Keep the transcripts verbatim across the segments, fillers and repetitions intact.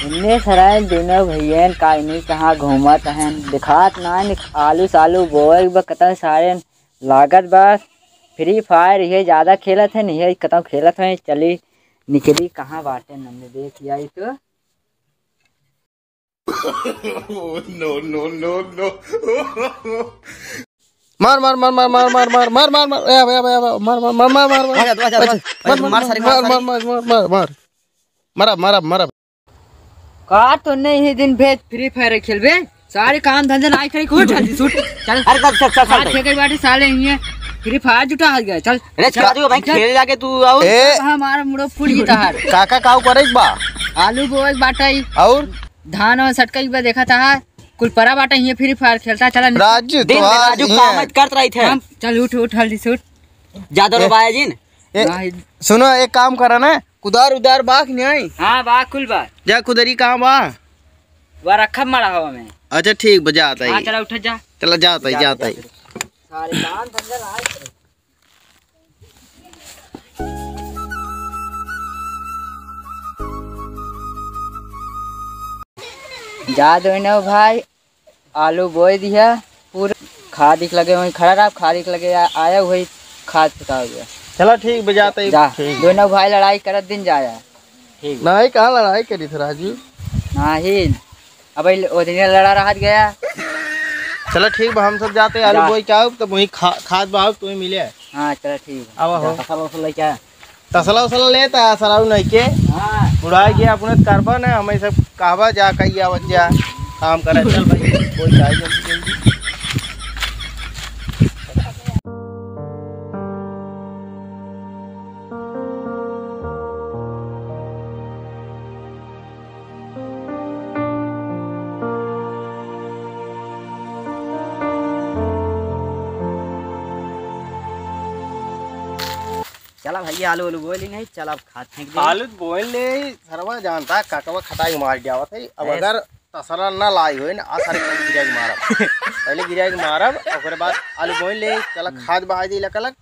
इन्ने सराय दुनो भइयन का इन्हीं कहाँ घूमत हन, दिखात ना निक-, आलू सालू बोए बा कतौ सारे लागत बा। Free Fire ये ज्यादा खेलत है, नहीं है कतौ खेलत है। चली निकली कहाँ बाटे नन्हे देख आई तो। No, no, no, no। मार, मार, मार। ए, आवा, आवा, आवा। मार, मार, मार, मार, मार। अच्छा, अच्छा, मार, मार, मार, मार, मार, मार, मार, मार, मार, मार, मार। मार, मार, मार, मार, मार, मार। मारा, मारा, मारा। का तो नहीं है दिन भेद Free Fire खेलबे? सारे काम धंधा नाई करे, उठ जल्दी से उठ। चल। अरे, चल, चल, चल, चल, आज चल। ठेके बाटे साले हिये। Free Fire जुटा हाथ गया, चल। अरे, चल, राजू भाई, चल। खेल जाके तू आओ। ए। हमारा मुड़ो फूट गई तहार। काका काऊ करे बा? आलू बोए बाटे। और? धान और सटकाई बा देखा था, कुल परा बाटे हिये Free Fire खेलता, चला निकल। राजू, दिन में तोहार राजू हिये। काम करत रही थे। हम, चल उठ, उठ, जल्दी से उठ। ज्यादा ए, रोबाया जिन। ए, नहीं। सुनो, एक काम करा ना, कुदार उदार बा कि नहीं? हाँ, बा, कुल बा। जा कुदरी कहाँ बा? वा रखब मड़ा हवा में। अच्छा, ठीक बा, जात आई। हाँ, चला उठ जा। चला, जात आई, जा, जात जा। आई। सारे काम धंधा ना आए। जा दो ना भाई, आलू बोए दिया, पूरा खाद के लगे वहीं खड़ा रहा, खाद के लगे आ-, आया वही खाद फेंका हो गया। चला ठीक बा, जात आई। जा, ठीक। दोनों भाई लड़ाई करत दिन जाया। ठीक। नहीं, कहाँ लड़ाई करी थे राजू? नहीं, अब वो दिन लड़ा रहा गया। चला ठीक बा, हम सब जात आई, आलू जा। बोए के आओ, तब वहीं खा-, खाद बहाओ, तुम्हें मिले। हाँ, चला ठीक है। आवा हो। जा। तसला उसला लेके आ। तसला उसला लेता है, सलाऊ नहीं के। हाँ। बुढ़ा गया, अपने करबा ना, हमें सब कहबा जा, कही आवत जा, काम करे। चल भाई, कोई जाए जल्दी जल्दी। चला भैया, आलू, आलू बोए ली नहीं, चला अब खाद फेंक दे। आलू तो बोए ले, सरवा जानता, काकवा खटाई मार जावत है। अब अरे अगर तसला ना लाई होई ना, आ सारे पहले गिरा के मारब। पहले गिरा के मारब, ओकरे बाद आलू बोए ले, चला हम्म। खाद बहाई दे लकलक,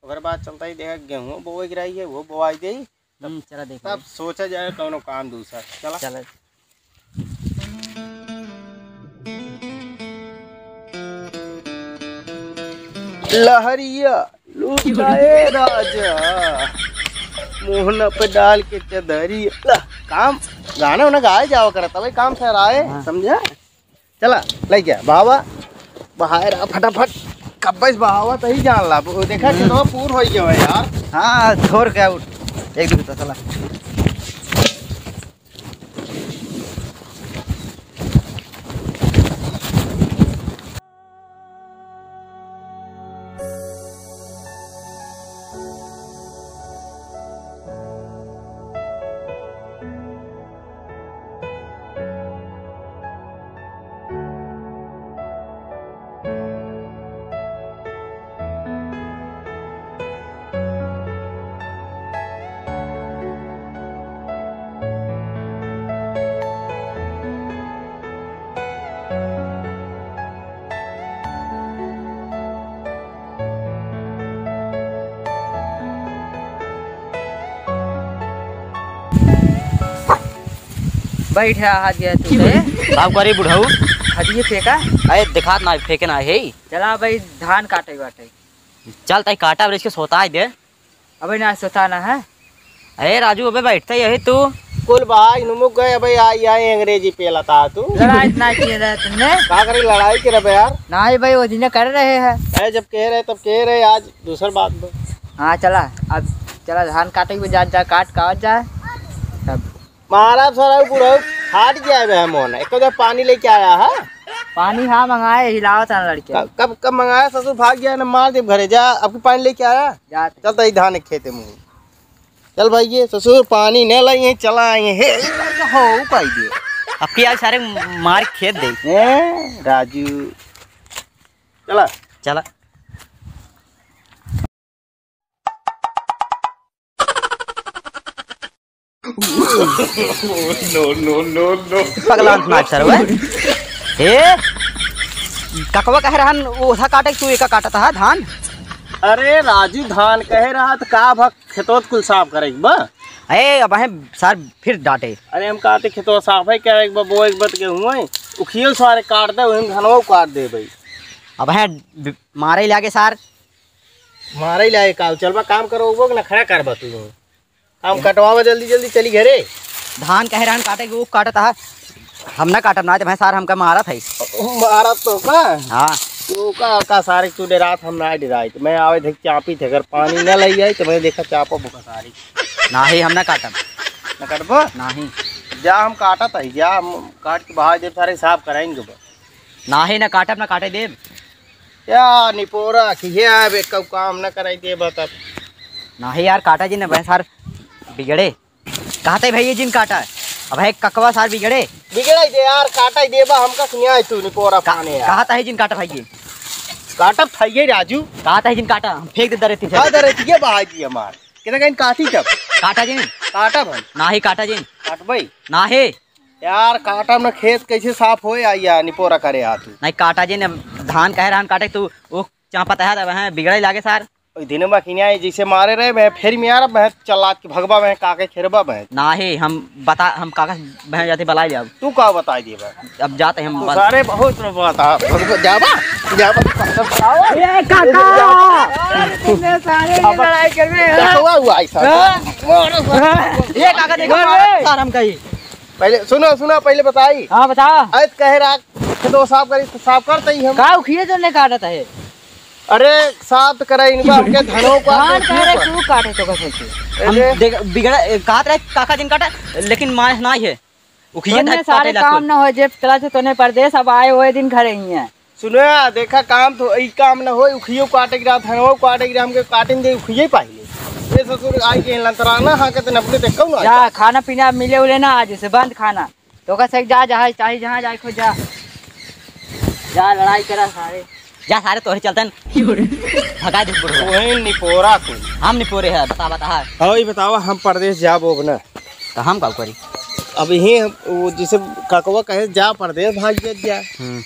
ओकरे बाद चलता ही देखा गेहूं बोए गिराई है, वो बोआई दे। हम्म, चला देख तब ले। सोचा जाए कौनो काम दूसरा। चला। चला। लहरिया लुटाए राजा, मोहना पे डाल के चदरिया। ला, काम, गाना उना गाए जावा करत, तबे काम सराए, हाँ। समझा? चला, लइ जा, बहावा, बहाए रहा फटाफट, कब्बे से बहावा तही जान ला, वो देखा हम्म। खेतवा पूर होइ गया है यार। हाँ, थोर के आउट, एक दो तो चला। बैठ रहा हाथ गया तू रे। का करी बुढ़ऊ? हदिये फेंका। अरे देखात ना, फेंके ना है। चला भाई, धान काटे बाटे। चल ताई काटा, अब इसके सोता है दे। अबे ना सोता ना है। अरे राजू, अबे बैठता ही यही तू। कुल भाई नुमुक गए, अबे आई, आई अंग्रेजी पेलता तू। लड़ाई ना किए रहे तुमने। का करे लड़ाई के रहे यार? नहीं भाई, वो दिन कर रहे हैं। अरे जब कह रहे तब कह रहे, आज दूसर बात बा। हाँ चला, अब चला धान काटे के जा, जा काट काट जा। तब मारा सारा बुढ़ऊ फाट गया है मोहन। एक तो पानी लेके आया है। पानी हाँ मंगाए, हिलावत है लड़के। कब, कब, कब मंगाया ससुर, भाग गया ना, मार दे घरे जा। अब की पानी लेके आया? जाते। चल तो ई धान एक खेते मुँह। चल भाई, ये ससुर पानी न लाई है, चला आए हैं। हे, हो पाई दे। अब की आज सारे मार खेत दे। ए, राजू। चला। चला। No, no, no, no। पगला ना सरवा। ए, ककवा कह रहन, ओसा काटे, तू एका काटत हा धान? अरे राजू, धान कहे रहा त का भा खेतोत कुल साफ करे के बा? ए, अब है सार फिर डांटे। अरे हम कहते खेतोत साफ है करे के बा, बोए के बा त गेहूं है, उखियो सारे काट दे, वही धनवा काट दे भाई। अब है ब-, मारे लागे सार। मारे लागे का, चलबा काम करो, वो ना खड़ा करबा तू। काम कटवावा जल्दी जल्दी, चली घरे। धान कहे रहन काटे के, वो काटत है। हम ना काटब ना, जब है सार हमका मारत है। मारत तो का? हाँ। तू का, का सारे तू डेरात, हम ना डेराइत। मैं आवे देख चापी थे, अगर पानी न लई आई तो मैं देखा चापो बुका सारी। नाही, हम ना काटब। न कटबो? नाही। जा हम काटत है, जा हम काट के बहा देब, सारे साफ कराएंगे बा। नाही, ना काटब, ना काटे देब। या निपोरा की है, अब एक काम न कराई देबा तब। नाही यार, काटा जी न, भैंस सार बिगड़े। कहते भाई ये जिन काटा है। अब है ककवा सार बिगड़े। बिगड़ाई दे यार, काटा ही देबा, हमका सुनिया है तू निपोरा का-, पाने यार। कहता है जिन काटा भाई ये। काटा भाई ये राजू। कहता है जिन काटा, हम फेंक दे दरे तीन का चार। दरे तीन ये भाई जी हमार। कितना कहीं काटी जब? काटा जी नहीं। काटा भाई। नाही काटा जी। काट भाई। नाही। यार, काटब न, खेत कैसे साफ होए? आ या निपोरा करे आ तू। नहीं, काटा जी ने धान कहे रहन काटे, तू वो चापत है, तब हैं बिगड़े लागे सार। ओइ दिन में किने आई, जैसे मारे रहे, मैं फेर में यार, मैं चलात के भगबा, मैं काके खेरबा, मैं। नाही, हम बता, हम काका बहन जाते बलाई जाब। तू का बताई दिए बा? अब जाते हम तू बल- सारे बहुत न बता, भगबा, जाबा, जाबा, जाबा। ए, काका! यार, तुमने सारे ये अब लड़ाई कर रहे हैं। देखो, हुआ ऐसा। हाँ? ये काका देखो, मारो रे। सार हम कही। पहले सुनो, सुनो, पहले बताई। हाँ, बता। आज कहे रात खेतो साफ करी, तो साफ करते ही हम। का उखिए तो नहीं काटत है? अरे, साफ तो करे इनका, हमके धनो को धान आप कह रहे देखो। तू काटे तो कैसे? हम अरे। देख, बिगड़ा, ए, कहत रहे काका जिन काटा, लेकिन माय नाही है। उखिए तोने था सारे काटे ला काम कुल। न हो, जेब चला से तोने परदेस, अब आए हुए दिन घरे ही हैं। सुनो, देखा, काम तो ई काम न होई, उखियो काटे के रहा, धनवा काटे के रहा, हमके काटे न दे, उखिए पाहिले। ये ससुर आई के लंतराना, हाँ, के तने अपने देखो ना। जा, खाना पीना मिले उले ना आज से, बंद खाना। तो का सही जा, जहाँ चाहे, जहाँ जाए, खुद जा। जा, लड़ाई करा सारे। जा सारे, तोहरे चलतन। भगा दे बुढ़वा। वही निपोरा को। हम निपोरे है, बता, बता। हाँ, ये बतावा, हम परदेस जाबो अब ना। तो हम का करी? अब यही हम, वो जैसे ककवा कहे, "जा परदेस भाग जा, जा।" हम्म।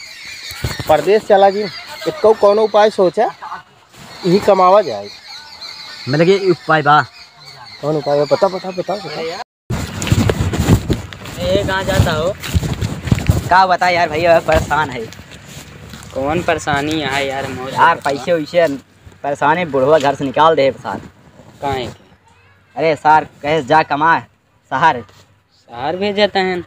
परदेस चला जी, एको कौनो उपाय सोचा, यही कमावा जाए। मतलब कि उपाय बा? कौन उपाय बा? बता, बता, बता, बता। ए, कहाँ जाता हो? का बता यार भैया, परेशान है। कौन परेशानी है यार? मौज यार, पैसे वैसे परेशानी, बुढ़वा घर से निकाल दे सार। काहे के? अरे सार, कहे जा कमा, शहर। शहर भेजत हैं।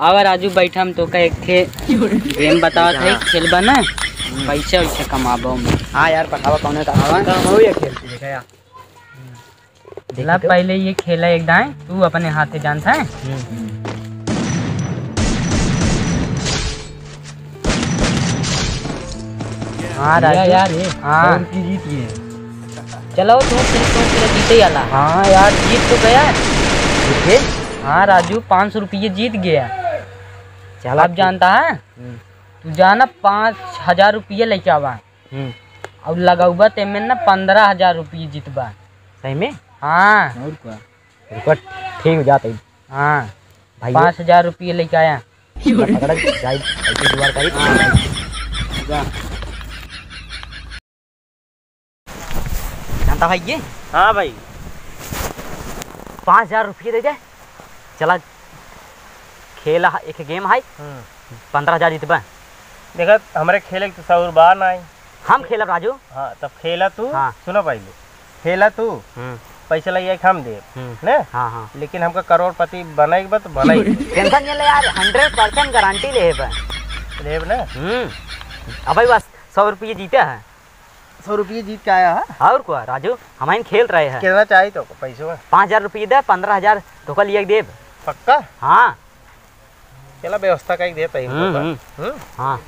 आवा राजू, बैठा, हम तोका एक ठे game बतावत है, हाँ। खेलबा ना, हम्म। पैसा वैसा कमाबो हम। हाँ यार, बतावा कौन है का? आवा। का हो ये खेल, देखा यार। देखी ला, तो। पहले ये खेला एक दाएं, तू अपने हाथे जानता है। हम्म, हम्म। हाँ, या राजू। यार, ये हाँ। सौ रुपये जीत गए। चलो, तू, तू, तू, तू जीते ही आला। हाँ यार, जीत तो गया। जीत गए? हाँ राजू, पाँच सौ रुपये जीत गया। चला अब ठीक। जानता है, हम्म। तू जाना, पाँच हजार रुपये लेके आवा। हम्म। और लगौबा ते में ना पन्द्रह हजार रुपये जीतबा। सही में? हाँ। और का? रुको, ठीक हो जात है। हाँ। भाई, पाँच हजार रुपये लेके आया। पकड़, जाई, ऐसे जुगाड़ करी। जा। जानता भाई ये? हाँ भाई। पाँच हजार रुपये दे दे। चला, खेला एक game है, हम्म। पन्द्रह हजार जीतबा। देखा, हमरे खेले के तो शौर बा नाई। हम खेलब, राजू। हाँ, तब खेला तू। हाँ। सुनो पहले, खेला तू, हम्म। पैसा लग जाए, हम देब, हम्म। ने? हाँ, हाँ। लेकिन हमका करोड़पति बनाई के बा, तो बनाई। Tension नहीं ले यार, hundred percent guarantee ले बा। लेब ना? हम्म। अब भाई बस सौ रुपये जीते हैं। सौ रुपये जीत के आया है? और क्या राजू, हम खेल रहे हैं। कितना चाहिए तो पैसों? पाँच हजार रुपये दे, पन्द्रह हजार तो कल ये देब। पक्का? हाँ। चला, व्यवस्था कई देत ही हम हम्म, तोका। हम्म। हम्म? हाँ।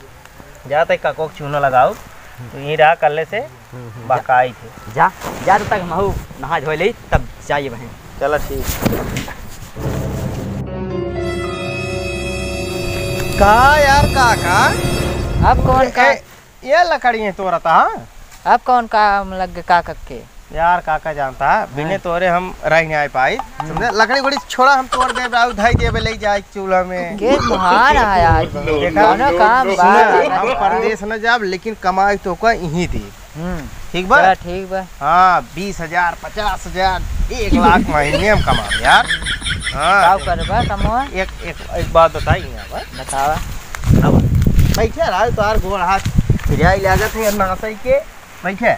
जा तई काको के चूना लगाओ, तू यहीं रहा, कल्ले से हम्म, हम्म। बहकाई थे। जा, जा, तब तक हमहू नहा धोए लेई, तब जाइए बहन। चला, ठीक। का यार, का, का? अब कौन ए, का? ए, ये लकड़ी है तोरा ता, हाँ? अब कौन काम लग गए काका के? यार, काका जानता है, बिने हाँ। तोरे हम रह नहीं आए पाई। हम्म। समझे? लकड़ी उकड़ी छोड़ा, हम तोड़ देब, राऊ धाई देबे, ले जाए चूल्हा में। के महान है यार। देखा? कौनो काम बा? सुना, हम परदेस न जाब, लेकिन कमाई तोका यहीं दी। हम्म। ठीक बा? चला, ठीक बा। हाँ, बीस हजार, पचास हजार, एक लाख महीने में कमाब यार। हाँ। का करबा कमवा? एक, एक, एक बात बताई यहाँ पर। बतावा। अब बैठे रहो, तोहार गोड़ हाथ फिरियाई लागत है नासई के। बैठे,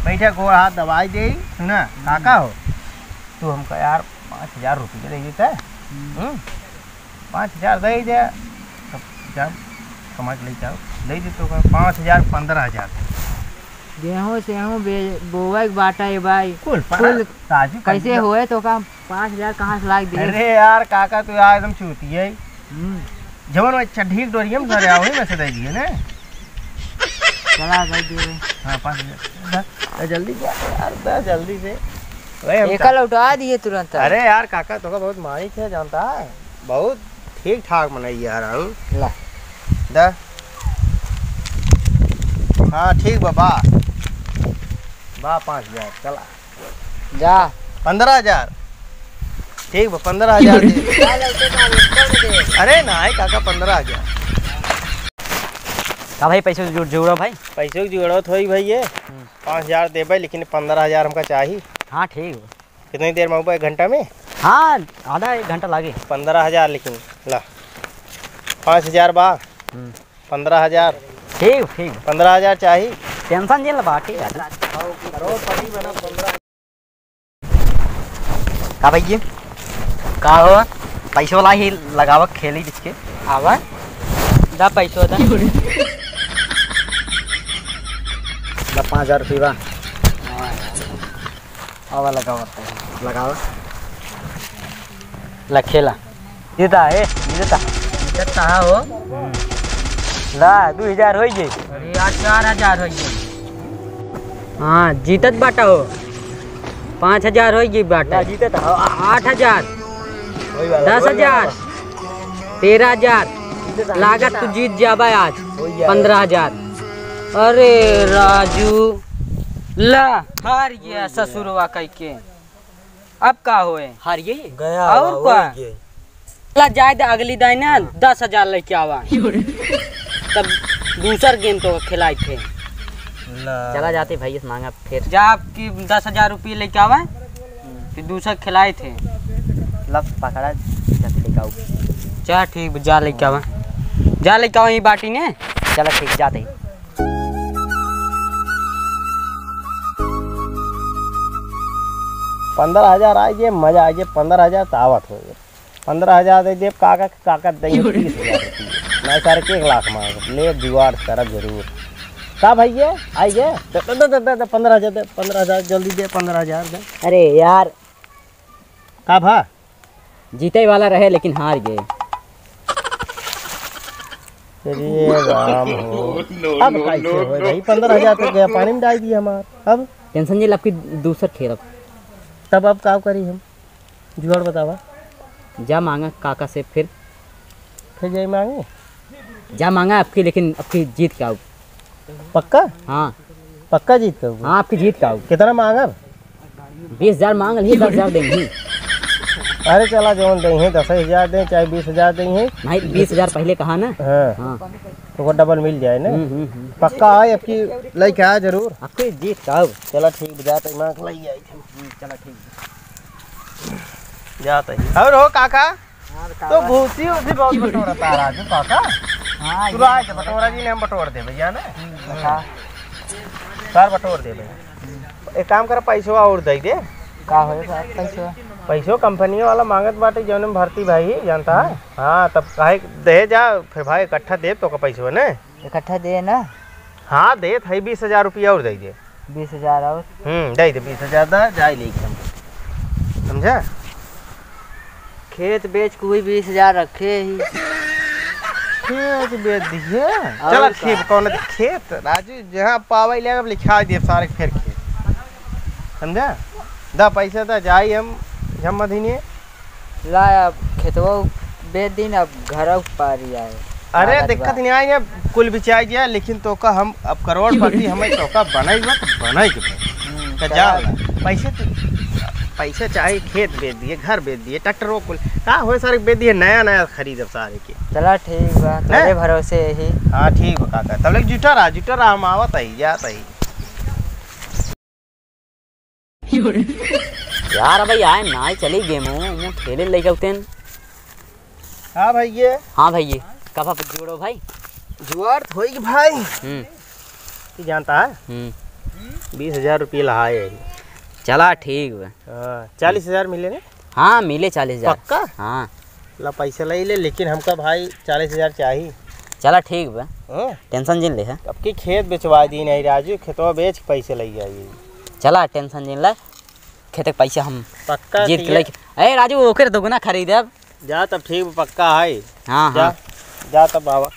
बैठे, गोड़ हाथ दबाई दे। सुना, काका हो, तू हमका यार पाँच हजार रुपये दे देता है। हम्म। हम्म? पाँच हजार दे दे, तब जा कमा के लेके आओ, दे दे तो का, पाँच हजार, पन्द्रह हजार। गेहूं सेहूं बे-, बोवे के बाटा ए भाई। कुल पर कुल राजू कैसे कंजूस। होए तो का पाँच हजार कहाँ से लाग दे? अरे यार काका, तू यार एकदम चूती है। हम्म। जवन वो चड्ढी के डोरिया में धरे आओ, वही में से दे दिए ना। चला, दे दिए। हाँ, पाँच हजार। दा, दा जल्दी जा यार, दा जल्दी से। वही हम एका ता- लौटा दिए तुरंत। अरे यार काका, तोका बहुत मानिक है, जानता है? बहुत ठीक ठाक मनई यार हम। ला। दा। हाँ, ठीक बा, बा। बा पाँच हजार, चला। जा। पन्द्रह हजार। ठीक बा, पन्द्रह हजार दे। जा, लौटे का, लौटे दे। अरे नाहीं काका, पन्द्रह हजार। का भाई, पैसे जुड़, जुड़ो भाई। पैसे की जरूरत होई भाई ये। हम्म। पाँच हजार देबे, लेकिन पन्द्रह हजार हमका चाही। हाँ, ठीक बा। कितनी देर में आऊबा, एक घंटा में? हाँ, आधा एक घंटा लागे। पन्द्रह हजार लेकिन, ला। पाँच हजार बा। हम्म। पन्द्रह हजार। ठीक, ठीक। पन्द्रह हजार चाही। टेंशन जिन ला बा, ठीक है। का भैया? का हो? पैसो ला ही लगावक खेली बिच के। आवा। दा पैसो दा। ला पाँच हजार रुपया बा। आवा लगावा। लगावा। ला खेला। जीता है, जीता। जीतत कहाँ हो? ला, दू हजार होई गई। अरे यार, चार हजार होई गई। हाँ, जीतत बाटा हो। पाँच हजार होई गई बाटा। ना, जीतत हो। आठ हजार। वही वाला, दस हजार। वही वाला। तेरह हजार। जीतत हो, लागत जीतत तू हो। जीत जाबा आज। वही यार। पन्द्रह हजार। अरे राजू, ला, हार गया ससुरवा कह के। अब का होए? हार गई? गया और बा, का? हो गई। चला जाए दे, अगली दाई ना, हाँ। दस हजार लेके आवा। तब दूसर गेम तो खिलाई थे। ला। चला जाते भाई, इस मांगा फिर। जा, आपकी दस हजार रुपये लेके आवा, फिर दूसर खिलाई थे। ला, पकड़ा, जाते लेके आओ। जा, ठीक बा, जा लेके आवा। जा लेके आवा, ये बाटी ने। चला, ठीक, जाते ही। पन्द्रह हजार आइ गए, मजा आइ गए, पन्द्रह हजार तो आवत हो गए। पन्द्रह हजार दे देब, काका, काका दे तीस हजार रुपये। नहीं सारे के एक लाख मांग, ले जुगाड़ करब जरूर। का भैया, आइ गए? दे, दे, दे, दे, दे, पन्द्रह हजार दे, पन्द्रह हजार जल्दी दे, पन्द्रह हजार दे। अरे यार। का भा? जीते वाला रहे लेकिन हार गए। अरे राम हो। No, no, अब कैसे no, होए no। भाई, पन्द्रह हजार तो गया, पानी में डाल दिया हमार। अब? टेंशन जी, आपकी दूसर खेलब। तब अब का करी हम? जुगाड़ बतावा। जा मांगा काका से फिर। फिर जाई मांगे? जा मांगा आपकी, लेकिन आपकी जीत के आओ। पक्का? हाँ। पक्का जीत के आओ? हाँ, आपकी जीत के आओ। कितना मांगब? बीस हजार मांग ली, दस हजार देंगे। अरे चला, जौन देंगे, दस हजार दें, चाहे बीस हजार देंगे। नहीं, बीस हजार पहले कहा ना। हाँ। हाँ। तो वो डबल मिल जाए ना। हम्म, हम्म, हम्म। पक्का आए, आपकी लेके आया जरूर। आपकी जीत का आओ। चला ठीक, जा तो मांग लई आई। हम्म, चला ठीक। जात ही। और हो काका? हाँ, तो काका। भूसी उसी बहुत बटोरता है राजू काका। हाँ, तू ये राज बटोरा। बटोरा जी ने हम बटोर दे भैया ना। हम्म, बता। सार बटोर दे भैया। एक काम कर, पैसवा और दे दे। का होए सार, पैसवा? पैसो कंपनी वाला मांगत बाटे, जौन में भर्ती भाई, जानता है? हम्म। हाँ, तब काहे दे जा, फिर भाई इकट्ठा दे तो का पैसवा ने। इकट्ठा दे ना। हाँ, देत है, बीस हजार रुपया और दे दे। बीस हजार और? हम्म, दे दे, बीस हजार दा, जाए लेके हम। समझा? खेत बेच के हुई बीस हजार रखे ही। खेत बेच दिए? और चला का? ठीक, कौन खेत? राजू, जहाँ पावे ले, अब लिखा दिए सारे फेर खेत। समझा? दा पैसा दा, जाई हम, हम मधीने। ला, अब खेतवा बेच दिन, अब घर पारी आए। अरे, लागत दिक्कत बा। नहीं आई है, कुल बिचाई जाए, लेकिन तो का हम अब करोड़पति, हमें तो का बनाई बा, तो बनाई के बा। हम्म, का चला। जान ला, पैसे तो, पैसे चाहे खेत बेच दिए, घर बेच दिए, ट्रैक्टर वो कुल, का होए सारे बेच दिए, नया नया खरीदब सारे के। चला ठीक बा, हैं? तोरे भरोसे यही। हाँ, ठीक बा काका, तब ले जुटा रहा, जुटा रहा, हम आवत ही, जात ही। यार, भाई आए ना, चली गेम, मुँह ठेले लेके उतेन। हाँ भाई, ये। हाँ भाई, ये। कब आप जुड़ो भाई? जुआर तो होई भाई। हम्म। तू जानता है? हम्म। बीस हजार रुपये लहाए है। चला, ठीक बा। हाँ, चालीस हजार मिले ने? हाँ, मिले चालीस हजार। पक्का? हाँ। ला, पैसा ले ले, लेकिन हमका भाई चालीस हजार चाही। चला, ठीक बा। हाँ? टेंशन जिन ले है। अब की खेत बेचवा दी नहीं राजू, खेतवा बेच के पैसे ले जाइए। चला, टेंशन जिन ले, खेत के पैसा हम पक्का जीत के कि लेके। ए राजू, ओकर दोगुना खरीदब। जा तब ठीक बा, पक्का है। हाँ, जा, हाँ। जा तब आवा।